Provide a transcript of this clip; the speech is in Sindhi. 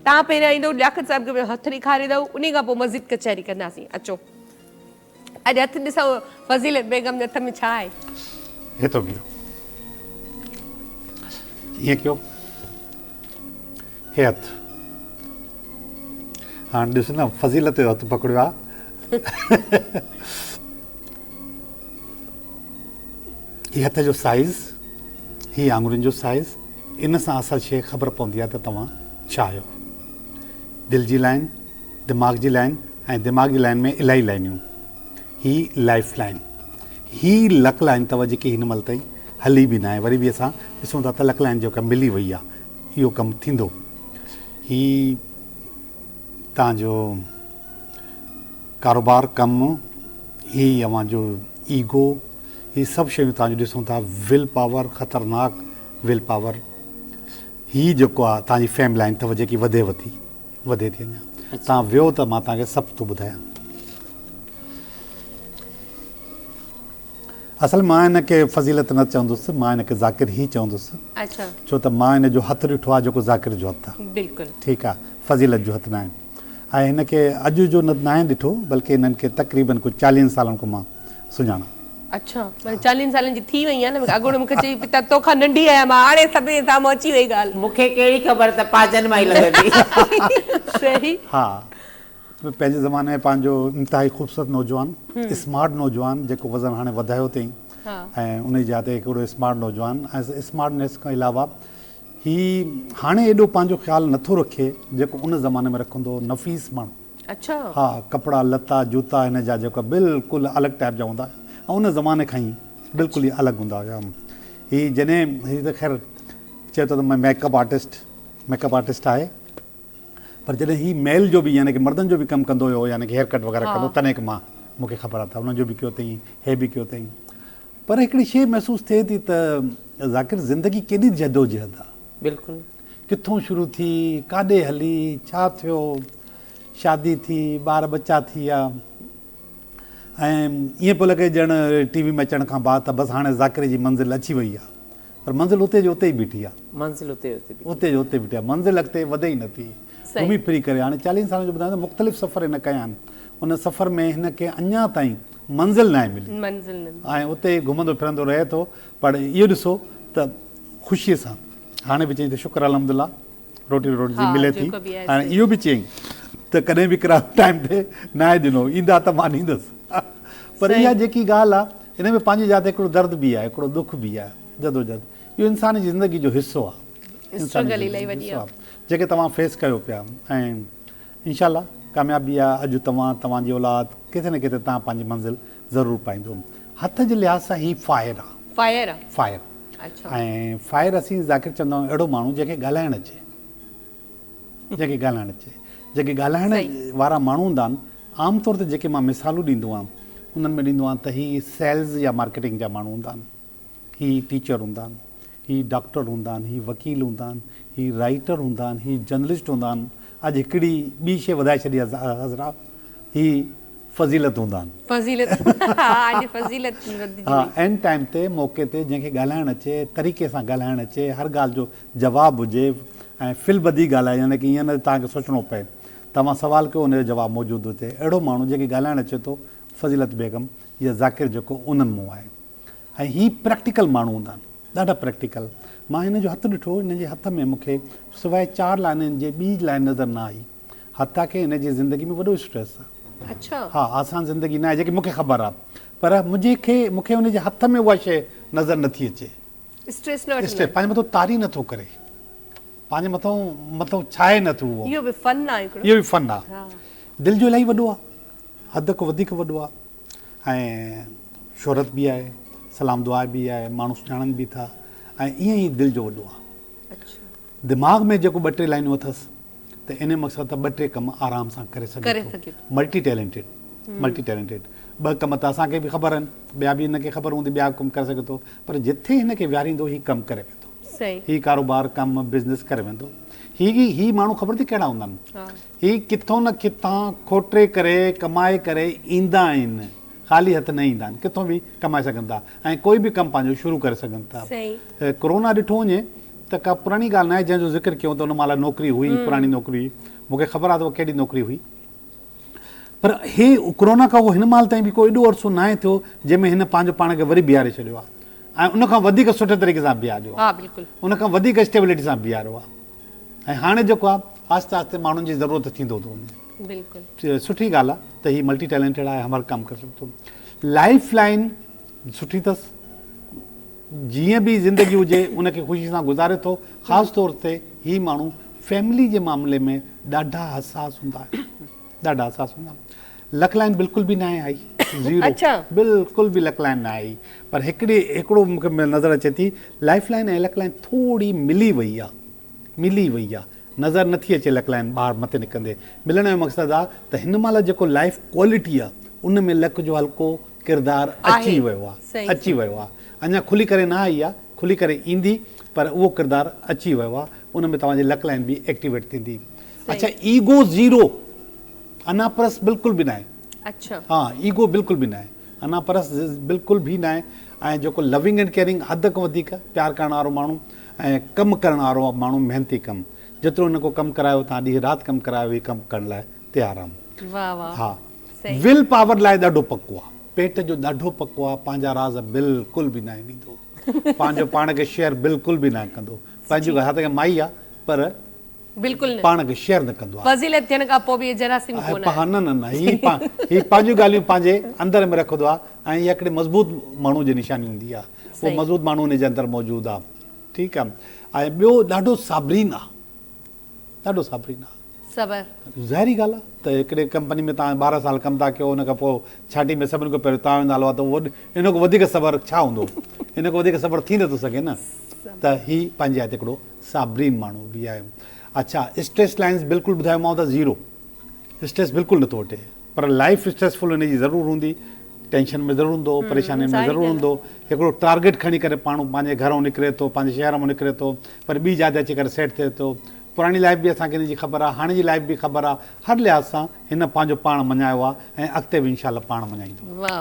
توهان پهريان ايندو لياقت صاحب کي هٿ ڏيکاريندؤ انهي کان پوء مزيد ڪچهري ڪنداسين. اچو اڄ هٿ ڏسو فضيلت بيگم جي هٿ ۾ ڇا آهي. هي ٿو بيهو ائين ڪيو هي هٿ هاڻ ڏس نه فضيلت جو هٿ پڪڙيو آ. هي هٿ جو سائيز، هي آڱرين جو سائيز، ان سان اصل شيء خبر پوندي آهي ته توهان ڇا آهيو. دل جي لائين، دماغ جي لائين ۽ دماغ جي لائين ۾ الاهي لائينيون. هي لائيف لائين، هي لڪ لائين اٿو جيڪي هن مهل تائين هلي به ناهي. وري به اسان ڏسون ٿا ته لڪ لائين جيڪا ملي وئي آهي اهو ڪم ٿيندو. هي توهان جو ڪاروبار، ڪم، هي اوهان جو ايگو، هي سڀ شيون توهان جو ڏسون ٿا، will power, خطرناڪ will power, هي جيڪو آ توهان جي فيم لائين اٿو جيڪي وڌي وٿي، وڌي ٿي اڃا. توهان ويو ته مان توهان کي سڀ ٿو ٻڌايان. اصل مان هن کي فضيلت نه چوندس، مان هن کي ذاڪر ئي چوندس. اڇا. ڇو ته مان هن جو هٿ ڏٺو آ جيڪو ذاڪر جو هٿ آ. بلڪل. ٺيڪ آ، فضيلت جو هٿ ناهي. ۽ هن کي اڄ جو نه ناهي ڏٺو بلڪه هنن کي تقريبن ڪجهه چاليهن سالن کان مان سڃاڻان. اڇا معنيٰ چاليهن سالن جي ٿي وئي آهين نه اڳوڻو مونکي چئي پتا توکان ننڍي آهيان مان هاڻي سڀني سامهون اچي وئي ڳالهه. مونکي ڪهڙي خبر ته پاجن مان ئي لڳندي. صحيح. ها پنهنجي زماني ۾ پنهنجو انتهائي خوبصورت نوجوان اسمارٽ نوجوان جيڪو وزن هاڻي وڌايو اٿئي ۽ ان جي جاء تي هڪڙو اسمارٽ نوجوان ۽ اسمارٽنيس کان علاوه هي هاڻي ايڏو پنهنجو خيال نٿو رکي جيڪو ان زماني ۾ رکندو هو نفيس ماڻهو. اڇا. ها ڪپڙا لتا جوتا هن جا جيڪا بلڪل الڳ ٽائپ جا هوندا هيا ۽ ان زماني کان ئي بلڪل ئي الڳ هوندا هيا هي جڏهن هي ته خير چئي ٿو ته مان make up artist make up artist آهي پر جڏهن هي ميل جو به يعني ڪي مردن جو به ڪم ڪندو هيو يعني ڪي هيئر ڪٽ وغيره ڪندو تڏهن ڪي مان مونکي خبر آ ته ان جو به ڪيو اٿئي هي به ڪيو اٿئي پر هڪڙي شيء محسوس ٿئي ٿي ته ذاڪر زندگي ڪيڏي جدوجهد آ. بلڪل. ڪٿون شروع ٿي، ڪاڏي هلي، ڇا ٿيو، شادي ٿي، ٻار ٻچا ٿي ويا ۽ ائين پيو لڳي ڄڻ ٽي وي ۾ اچڻ کان بعد ته بس هاڻي ذاڪر جي منزل اچي وئي آ پر منزل اتي جو اتي ئي بيٺي آ. منزل اتي جو اتي بيٺي. اتي جو اتي بيٺي آ منزل اڳتي وڌي ئي نٿي. گهمي ڦري ڪري هاڻي چاليهن سالن جو ٻڌايان ته مختلف سفر هن ڪيا آهن ان سفر ۾ هن کي اڃا تائين منزل ناهي ملي منزل نه ملي. ۽ اتي ئي گهمندو ڦرندو رهي ٿو پر اهو ڏسو ته خوشيء سان هاڻي به چئي ته شڪر الحمدلله روٽي روزي ها ملي ٿي جيڪو به آهي هاڻي صحيح. اهو به چيائين ته ڪڏهن به ڪرايو ٽائيم تي ناهي ڏنو ايندا ته مان ڏيندس پر صحيح. اها جيڪي ڳالهه آهي ان ۾ پنهنجي جاء تي هڪڙو درد به آهي هڪڙو ڏک به آهي جدوجهد اهو انسان جي زندگي جو حصو آهي انسان جي اسٽرگل زندگي الائي جو وڏي حصو آهي. آهي جيڪي توهان فيس ڪيو پيا ۽ انشاء الله ڪاميابي آ اڄ توهان توهان جي اولاد ڪٿي نه ڪٿي توهان پنهنجي منزل ضرور پائيندو هٿ جي لحاظ سان هي فائر آ. فائر آ. فائر اڇا. ۽ فائر اسين ذاڪر چوندا آهيون اهڙو ماڻهو جنهن کي ڳالهائڻ اچي جنهن کي ڳالهائڻ اچي جيڪي ڳالهائڻ وارا ماڻهو هوندا آهن عام طور تي جيڪي مان مثالون ڏيندو آهيان انهن ۾ ڏيندو آهيان ته هي سيلز يا مارڪيٽنگ جا ماڻهو هوندا آهن هي ٽيچر هوندا آهن هي ڊاڪٽر هوندا آهن، هي وڪيل هوندا آهن، هي رائيٽر هوندا آهن، هي جرنلسٽ هوندا آهن، اڄ هڪڙي ٻي شيء وڌائي ڇڏي آهي حضرات، هي فضيلت هوندا آهن. فضيلت ها اڄ فضيلت وڌجي ها وئي. عين ٽائيم تي موقعي تي جنهن کي ڳالهائڻ اچي، طريقي سان ڳالهائڻ اچي، هر ڳالهه جو جواب هجي ۽ في البديع ڳالهائي يعني ڪي ائين نه توهان کي سوچڻو پئي، توهان سوال ڪيو ان جو جواب موجود هجي، اهڙو ماڻهو جنهن کي ڳالهائڻ اچي ٿو فضيلت بيگم يا ذاڪر جيڪو انهن مون آهي. ۽ هي پريڪٽيڪل ماڻهو هوندا آهن ڏاڍا پريڪٽيڪل مان هن جو هٿ ڏٺو هن جي هٿ ۾ مون کي سواء چار لائنن جي ٻي لائن نظر نه آئي حتيٰ ڪه هن جي زندگي ۾ وڏو اسٽريس آهي اڇا ها آسان زندگي نه آهي جيڪي مون کي خبر آهي پر منهنجي کي مون کي هن جي هٿ ۾ اها شيء نظر نه ٿي اچي اسٽريس نه وٺندا اسٽريس پنهنجي مٿو طاري نه ٿو ڪري پنهنجي مٿو مٿو ڇائي نه ٿو اهو اهو به فن آهي هڪڙو اهو به فن آهي دل جو الاهي وڏو آهي حد کان وڌيڪ وڏو آهي ۽ شهرت به آهي، سلام دعا به آهي، ماڻهو سڃاڻن به ٿا ۽ ائين ئي دل جو وڏو آهي. دماغ ۾ جيڪو ٻه ٽي لائنون اٿس ته ان مقصد ته ٻه ٽي ڪم آرام سان ڪري سگهي ٿو. ملٽي ٽيلنٽيڊ، ملٽي ٽيلنٽيڊ، ٻه ڪم ته اسان کي به خبر آهن، ٻيا به هن کي خبر هوندي ٻيا ڪم ڪري سگهي ٿو پر جٿي هن کي ويهاريندو هي ڪم ڪري ويندو. هي ڪاروبار ڪم بزنس ڪري ويندو. هي هي ماڻهو خبر اٿئي ڪهڙا هوندا آهن؟ هي ڪٿو نه ڪٿان کوٽي ڪري ڪمائي ڪري ايندا آهن، خالي هٿ نه ايندا آهن، ڪٿو به ڪمائي سگهن ٿا ۽ ڪوئي به ڪم پنهنجو شروع ڪري سگهن ٿا. ڪورونا ڏٺو وڃي ته ڪا پراڻي ڳالهه ناهي جنهن جو ذڪر ڪيون ته ان مهل نوڪري هئي پراڻي نوڪري هئي مون کي خبر آهي ته اها ڪهڙي نوڪري هئي پر هي ڪورونا کان هن مهل تائين به ڪو ايڏو عرصو ناهي ٿيو جنهن ۾ هن پنهنجو پاڻ کي وري بيهاري ڇڏيو آهي ۽ ان کان وڌيڪ سٺي طريقي سان بيهاريو آهي ان کان وڌيڪ اسٽيبلٽي سان بيهاريو آهي ۽ هاڻي جيڪو آهي آهستي آهستي ماڻهن جي ضرورت ٿيندو ٿو وڃي بلڪل سٺي ڳالهه آهي ته هي ملٽي ٽيلنٽيڊ آهي هر ڪم ڪري سگهي ٿو لائف لائن سٺي اٿس جيئن به زندگي هجي ان کي خوشي سان گذاري ٿو خاص طور تي هي ماڻهو فيملي جي معاملي ۾ ڏاڍا حساس هوندا آهن ڏاڍا حساس هوندا آهن لڪ لائن بلڪل به ناهي آئي زيرو اڇا. بلڪل به لڪ لائن ناهي آئي پر هڪڙي هڪڙو مون کي نظر اچي ٿي لائف لائن ۽ لڪ لائن ٿوري ملي وئي آ ملي وئي آ نظر نٿي اچي لڪ لائن ٻاهر مٿي نڪرندي ملڻ جو مقصد آ ته هن مهل جيڪو لائف ڪوالٽي آ ان ۾ لڪ جو هلڪو ڪردار اچي ويو آ اچي ويو آ اڃا کلي ڪري نه آئي آ کلي ڪري ايندي پر اهو ڪردار اچي ويو آ ان ۾ توهان جي لڪ لائن به ايڪٽيويٽ ٿيندي اڇا ايگو زيرو انا پرست بلڪل به ناهي اڇا ها ايگو بلڪل به ناهي انا پرست بلڪل به ناهي ۽ جيڪو لونگ اينڊ ڪيئرنگ حد کان وڌيڪ پيار ڪرڻ وارو ماڻهو ۽ ڪم ڪرڻ وارو ماڻهو محنتي ڪم جيترو هن کان ڪم ڪرايو توهان ڏينهن رات ڪم ڪرايو هي ڪم ڪرڻ لاء تيار آ واهه واهه ها will power لاء ڏاڍو پڪو آ. پيٽ جو ڏاڍو پڪو آ. پنهنجا راز بلڪل به ناهي ڏيندو. پنهنجو پاڻ کي شيئر بلڪل به ناهي ڪندو. پنهنجي ها ته مائي آ پر بلڪل نه پاڻ کي شيئر نه ڪندو آ. فضيلت ٿيڻ کان پوء به جراثيم ڪونه آهي. نه نه نه هي هي پنهنجون ڳالهيون پنهنجي اندر ۾ رکندو آ ۽ اها هڪڙي مضبوط ماڻهو جي نشاني هوندي آ. اهو مضبوط ماڻهو ان جي اندر موجود آ. ٺيڪ آ ۽ ٻيو ڏاڍو صابرين آ. ڏاڍو صابرين آ. صبر. ظاهري ڳالهه آ ته هڪڙي ڪمپني ۾ توهان 12 سال ڪم ٿا ڪيو ان کان پوء ڇاٽي ۾ سڀني کان پهريون توهان جو نالو آ ته ان کان وڌيڪ صبر ڇا هوندو ان کان وڌيڪ صبر ٿي نٿو سگهي نه ته هي پنهنجي جاء تي هڪڙو صابرين ماڻهو به آهي. اڇا اسٽريس لائنز بلڪل ٻڌايومانو ته زيرو اسٽريس بلڪل نٿو وٺي پر لائف اسٽريس فل هن جي ضرور هوندي ٽينشن ۾ ضرور هوندو پريشانين ۾ ضرور هوندو هڪڙو ٽارگيٽ کڻي ڪري پاڻ پنهنجي گهرون نڪري ٿو پنهنجي شهر مان نڪري ٿو پر ٻي جاء تي اچي ڪري سيٽ ٿئي ٿو پراڻي لائف به اسان کي هن جي خبر آ هاڻي جي لائف به خبر آ هر لحاظ سان هن پنهنجو پاڻ مڃايو آ ۽ اڳتي به انشاء الله پاڻ مڃائيندو. واھ.